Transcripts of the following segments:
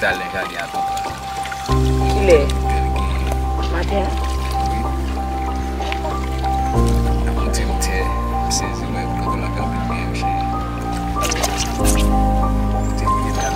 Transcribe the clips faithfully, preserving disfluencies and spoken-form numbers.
Talè gade a konprann. Kilè? Maten an? Wi. Yon ti routyen, m sezi, mwen kontan anpil, men cheri. Ti routyen talè.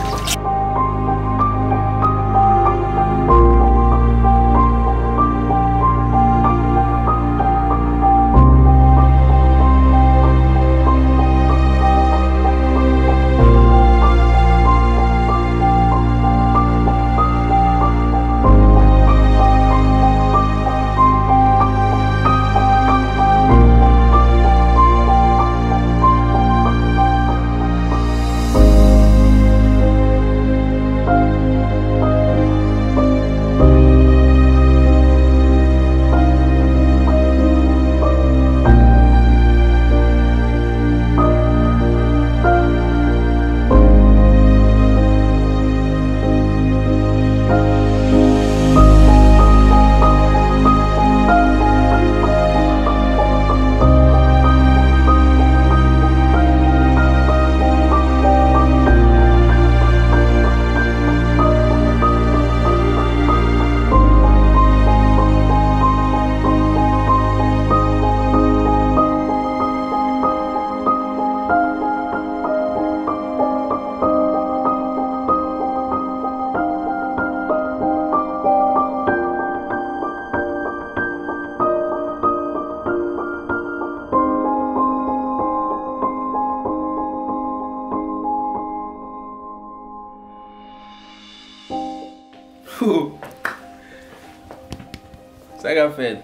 Sa k ap fèt?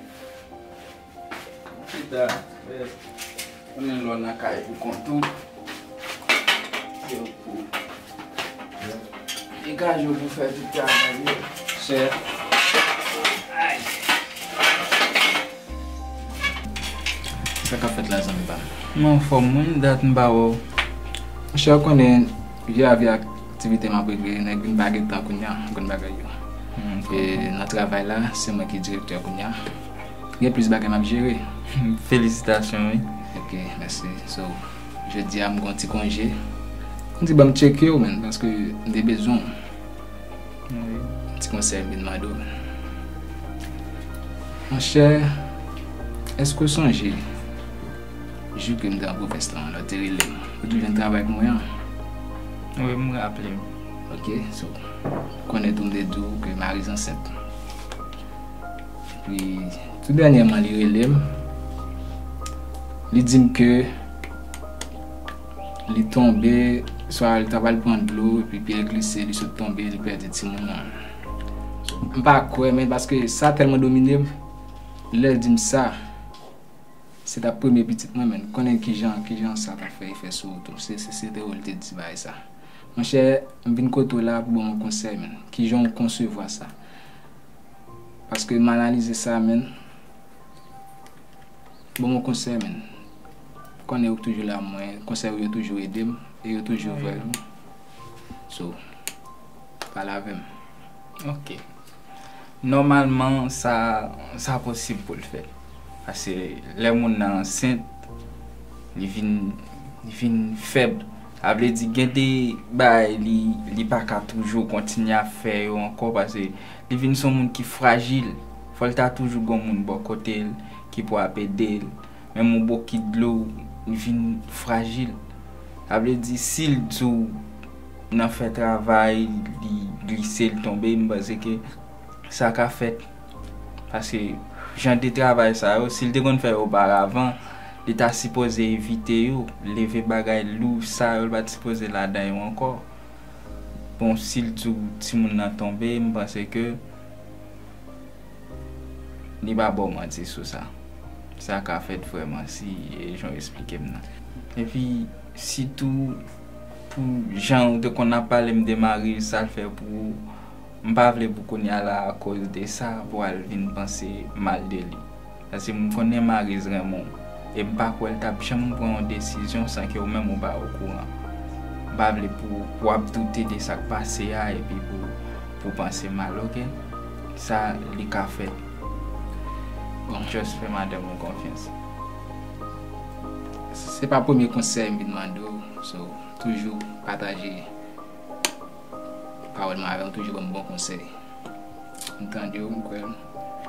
Chita, frè. Konnen lè w nan kay pou kont ou, se pou degaje w pou fè tout travay yo. Chè. Ay. Sa k ap fèt la, zanmi pa m? Mwen anfòm, mwen dat m pa wè w. Monchè, w konnen, vi a vi, aktivite m ap regle, nèg vin pa gen tan kounye a, m konn bagay yo. Hmm, e nan travay la, se mwen ki direktè kounye a. Gen plis bagay m ap jere. Felisitasyon, wi. Ok, mèsi. So, jodi a, m gen yon ti konje. M di, ban m tcheke w, menn, paske m te bezwen w. Wi. Ti konsèy m vin mande w. Monchè, èske w sonje jou ke m te nan pwovens lan, lè w te rele m? Ou toujou jwenn travay pou mwen an? Wi, m raple m. Ok, so, konnen tou m te di w ke Mariz ansent. Epi, tou dènyèman, li rele m. Li di m ke li tonbe, swa li ta pral pran dlo, epi pye l glise, li sot tonbe, li pèdi timoun nan. M pa kwè, men paske sa tèlman domine m, lè l di m sa, se t ap premye pitit mwen, men konnen kijan, kijan sa t ap fè efè sou ou tou. Se, se, se te ou l te di bagay sa. Monchè, m vin kote w la pou ban m yon konsèy, men. Kijan w konsevwa sa? Paske m analize sa, men. Bon, mon konsèy, men. Konnen ou toujou la, mwen. Konsèy ou yo toujou ede m. E yo toujou vrè tou. So, pale avè m. Ok. Nòmalman, sa, sa posib pou l fèt. Paske lè moun nan ansent, li vin, li vin fèb. Sa vle di, gen de bagay li, li pa ka toujou kontinye ap fè yo ankò, paske li vin se yon moun ki frajil. Fò l ta toujou gen yon moun bò kote l ki pou ap ede l. Menm yon bokit dlo, li vin frajil. Sa vle di, si l di w nan fè travay, li glise, l tonbe, m panse ke sa ka fèt. Paske jan de travay sa yo, si l te konn fè yo oparavan, li ta sipoze evite yo, leve bagay lou sa yo, li pa t sipoze ladan yo ankò. Bon, si l di w timoun nan tonbe, m panse ke li pa ba w manti sou sa. Sa ka fèt vrèman, si e jan w esplike m nan. Epi, sitou, pou jan w te konn ap pale m de Mariz, sa l fè pou ou, m pa vle pou kounye a la, akoz de sa, pou w al vin panse mal de li. Paske m konnen Mariz renmen w. E m pa kwè l t ap janm pran yon desizyon san ke ou menm ou pa okouran. M pa vle pou, pou w ap doute de sa k pase a epi pou, pou w panse mal, oke? Sa, li ka fèt. Bon. Just fè madanm ou konfyans. Se pa premye konsèy m vin mande w, so, toujou pataje. Pawòl mwen avè w toujou ban m bon konsèy. M tande w, m kwè l.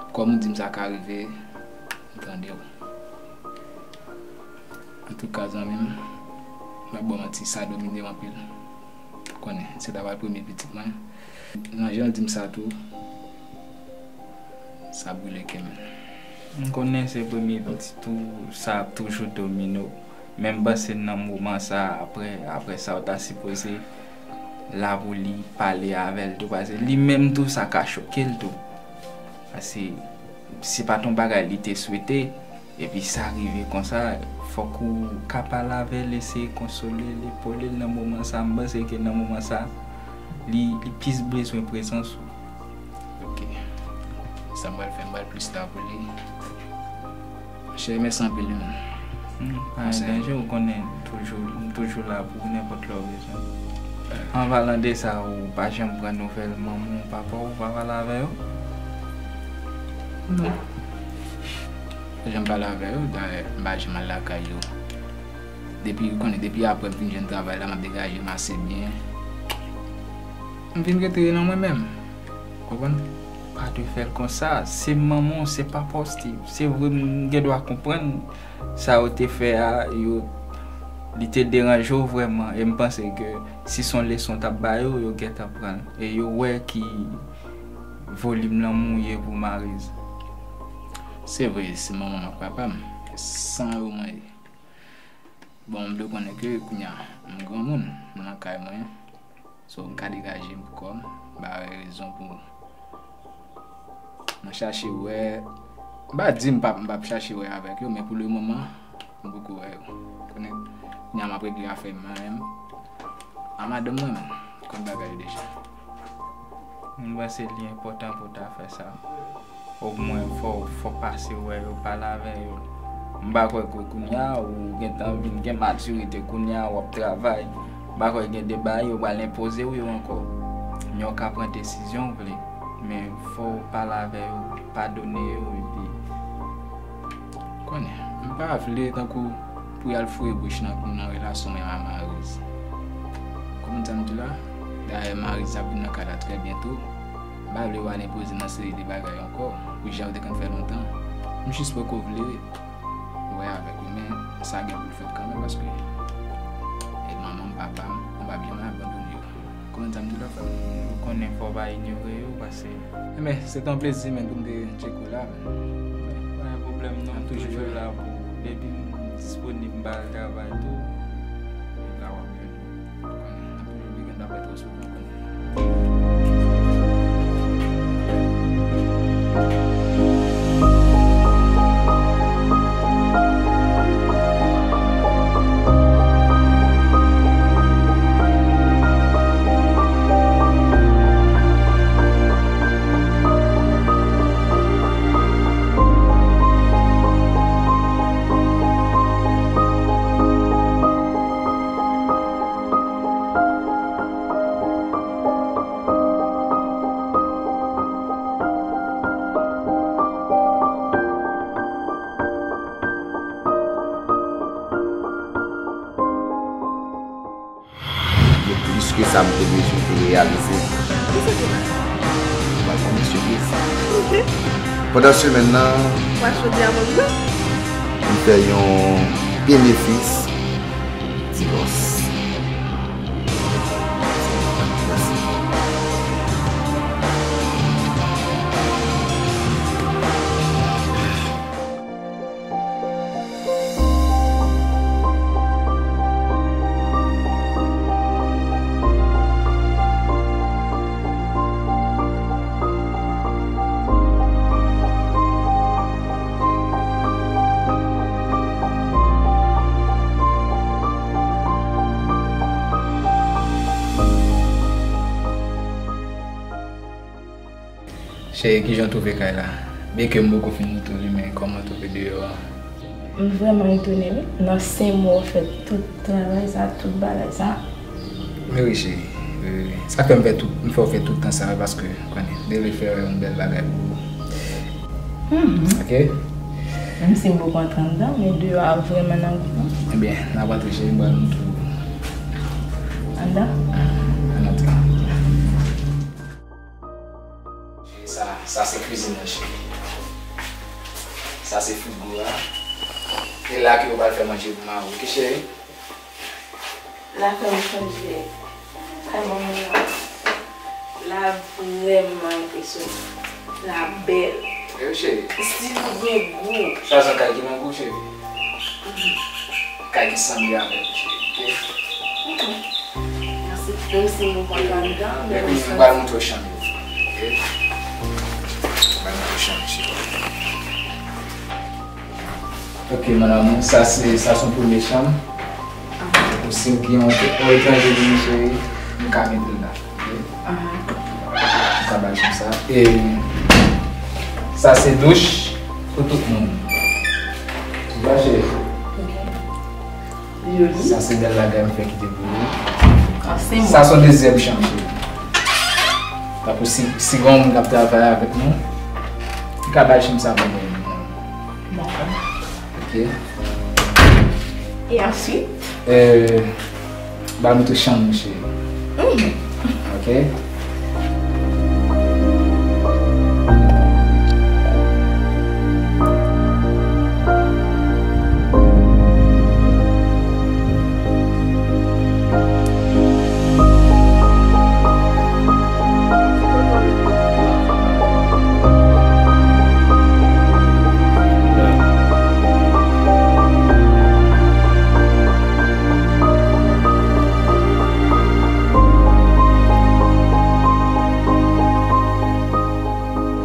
Kòm ou di m sa ka rive, m tande w. Antouka, zanmi m, m ap ba w manti, sa domine m anpil. Ou konnen, se ta pral premye pitit mwen. Nan jan l di m sa tou, sa boule kè m. M konnen se premye pitit ou, sa ap toujou domine w. Men m panse nan moman sa, apre, apre sa, ou ta sipoze la pou li, pale avè l tou, paske li menm tou, sa ka choke l tou. Paske se pa t yon bagay li te swete, epi sa rive konsa, fòk ou ka pale avè l, eseye konsole l, epole l nan moman sa. M panse ke nan moman sa, li, li plis bezwen prezans ou. Ok. Sa m pral fè, m pral plis la pou li. Monchè, mèsi anpil, wi, menn. Hmm, pa gen danje, ou konnen toujou, m toujou la pou ou nenpòt lè ou bezwen. An palan de sa, ou pa janm pran nouvèl manman w, papa w, ou pa pale avè yo? Non. Pa janm pale avè yo, dayè, m pa janm al lakay yo. Depi, ou konnen, depi apre m fin jwenn travay la, m ap degaje m ase byen. M vin rete nan mwen menm. Konprann? Pa dwe fè l konsa. Se manman w, se papa w, Steve. Se vre, m gen dwa konprann sa yo te fè a, yo, li te deranje w vrèman. E m panse ke si se yon leson w t ap ba yo, yo gentan pran l. E yo wè ki volim lanmou w ye pou Mariz. Se vre, se manman m ak papa m. San yo mwen ye. Bon, m dwe konnen ke kounye a, m granmoun, m nan kay mwen. So, m ka degaje m pou kò m, m pa wè rezon pou mwen chache wè. M pa di m p ap, m p ap chache wè avèk yo, men pou le moman, m poko wè yo. Konnen, kounye a m ap regle afè m mwen menm. A madanm mwen menm, konn bagay yo deja. M panse li enpòtan pou w ta fè sa. Omwen, fò, fò w pase wè yo, pale avè yo. M pa kwè ke kounye a, ou gentan vin gen matirite kounye a, w ap travay. M pa kwè gen de bagay yo pral enpoze w yo ankò. Men w ka pran desizyon w vle. Men fò w pale avè yo, padone yo, epi Konnen, m pa vle tankou pou y al foure bouch nan, nan relasyon mwen a Mariz. Konprann sa m di la? Dayè, Mariz ap vin nan kay la trè byento. M pa vle yo al enpoze nan seri de bagay ankò, pou jan yo te konn fè lontan. M jis poko vle wè avèk yo, men sa gen pou l fèt kanmenm, paske e manman m, papa m, m p ap janm abandone yo. Konprann sa m di la, frè m? Ou konnen fò w pa inyore yo, paske Enben, se te yon plezi, menn, pou m te tcheke w la, menn. Pa gen pwoblèm non, m toujou la pou ou. Depi m disponib, m pa al travay tou, e la w ap jwenn mwen. Ou konnen, n ap toujou gen dapre twò souvan, konnen. Gen plis ke sa m te bezwen pou reyalize. Kisa ki pase? Ou pral konnen sipriz. Pandan semèn nan, Ou pral chonje avè m, non? M fè yon benefis divòs. Mèsi. Cheri, kijan w twouve kay la? Byenke m poko fin wout li, men kòman w twouve deyò a? M vrèman etone, wi. Nan senk mwa, w fè tout travay sa, tout bagay sa. Wi, wi, cheri. Wi, wi, wi. Sa fè m fè tout, m fè w fè tout tan sa a, paske, w konnen, m te vle fè yon bèl bagay pou ou. Mhm. Ok? Menm si m poko antre anndan, men deyò a vrèman nan gou. Ebyen, n ap antre, cheri, m pral montre w. Anndan? Ann antre. Sa se kwizin nan, cheri. Sa se frigo a. E la ke yo pral fè manje pou mari w, oke, cheri? L ap fè m sonje kay manman m nan. L ap vrèman enpresyonan. L ap bèl. Wi, cheri. Stil li gen gou. Sa se yon kay ki gen gou, cheri. Kay ki sanble avèk ou, cheri. Oke? Oke. Mèsi. Menm si nou konn pa anndan, men mwen santi. Epi, m pral montre w chanm yo. Oke? M pral montre w chanm, cheri. Ok, mon amour, sa se, sa se yon premye chanm. Ou si w gen yon, yon etranje vini, cheri, m ka mete l la. Ok? Ou ka ba l chanm sa. E sa se douch pou tout moun. Ou wè, cheri? Sa se bèl bagay m fè kite pou ou. Sa se yon dezyèm chanm, cheri. Tankou si, si gen yon moun k ap travay avèk nou, m ka ba l chanm sa pou mwen. Dakò. Ok. E answit? Euh, ba m tou chanm, cheri. Ok.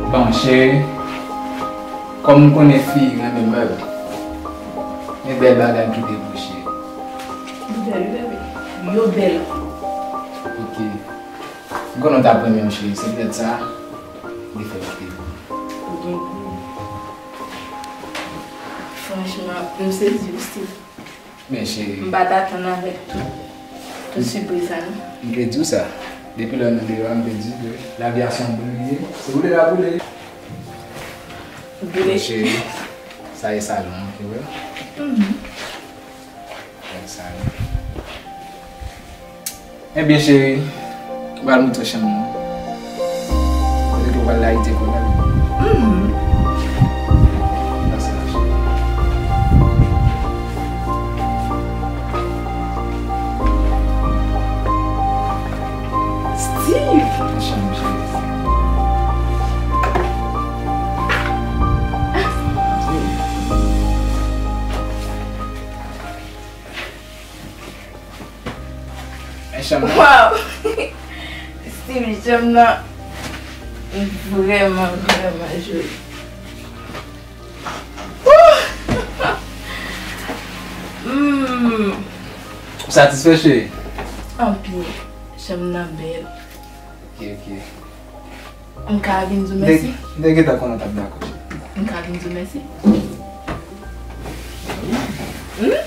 Bon, cheri, kòm m konnen fi renmen mèb, men bèl bagay m kite pou ou, cheri. Yo bèl, wi, bebe. Yo bèl. Ok. M konnen w t ap renmen yo, cheri. Se poutèt sa, li fè m kite pou ou. Ou gen gou. Franchman, m sezi, wi, Steve. Men cheri. M pa t atann avèk tout, tout sipriz sa, non. M te di w sa. Depi lè nou deyò a, m te di ke lavi a se yon boul li ye. Se boule l ap boule. Boule. Men cheri, sa e salon an, ou wè. Mhm. Gad sa yo. Ebyen, cheri, m pral montre w chanm nan. Kote ke w pral layite kò la. Mhm. Pase la, cheri. Steve! Chanm, cheri. Men chanm nan. Wow! Steve, chanm nan vrèman, vrèman joli. Hmm. Ou satisfè, cheri? Anpil. Chanm nan bèl. Ok, ok. M ka vin di w mèsi? M te gentan konnen w t ap dakò, cheri. M ka vin di w mèsi? Hmm?